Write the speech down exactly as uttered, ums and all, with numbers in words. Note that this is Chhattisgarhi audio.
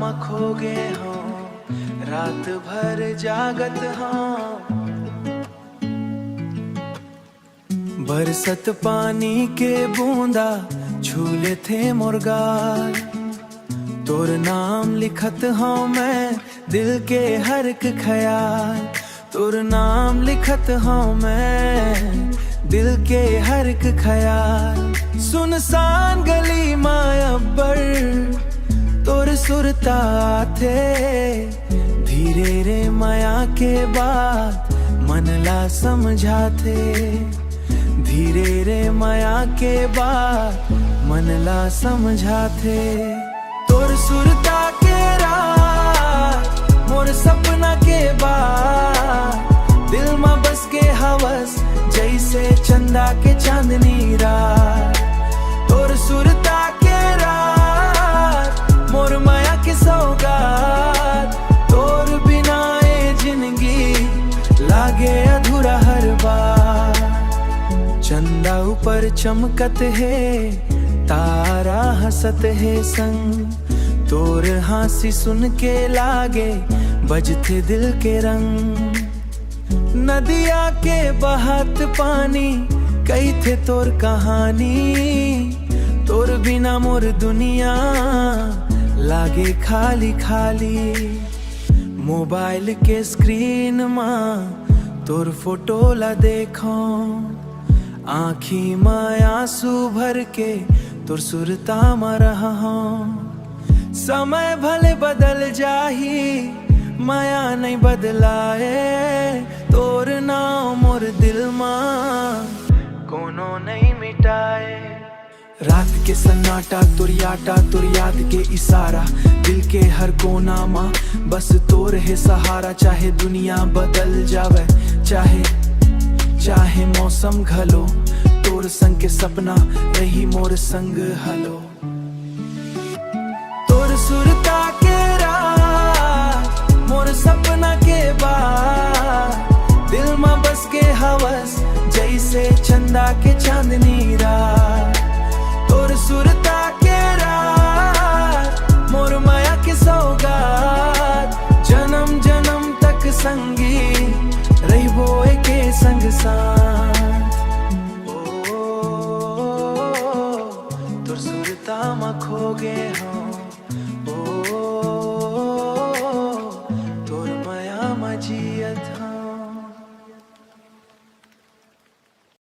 म खो गे हंव, रात भर जागत हंव। बरसत पानी के बूंदा छू लेथे मोर गाल। तोर नाम लिखत हंव मैं, दिल के हर एक ख्याल। तोर नाम लिखत हंव मैं, दिल के हर एक ख्याल। सुनसान गली म अब्बड़ तोर सुरता आथे। धीरे रे मया के बात मन ला समझाथे। धीरे रे मया के बात मन ला समझाथे। तोर सुरता के रात मोर सपना के बात, दिल म बस गे हवस जइसे चंदा के चांदनी रात। तोर सुरता के रात मोर मया के सौगात, तोर बिना ए जिंदगी लागे अधूरा हर बार। चंदा ऊपर चमकत हे, तारा हंसत हे संग। तोर हांसी सुन के लागे बजथे दिल के रंग। नदिया के बहत पानी कहिथे तोर कहानी। तोर बिना मोर दुनिया लागे खाली खाली। मोबाइल के स्क्रीन म तोर फोटो ला देखंव, आँखी म आंसू भर के तोर सुरता म रहंव। समय भले बदल जाही, मया नइ बदलाए। तोर नाम मोर दिल म कोनो नइ मिटाए। रात के सन्नाटा, तोर याटा, तोर याद के इशारा, दिल के हर कोना म बस तोर हे सहारा। चाहे दुनिया बदल जावे, चाहे, चाहे मौसम घलो, तोर संग के सपना रही मोर संग हलो। तोर सुरता के रात मोर सपना के बात, दिल म बस गे हवस जइसे चंदा के चांदनी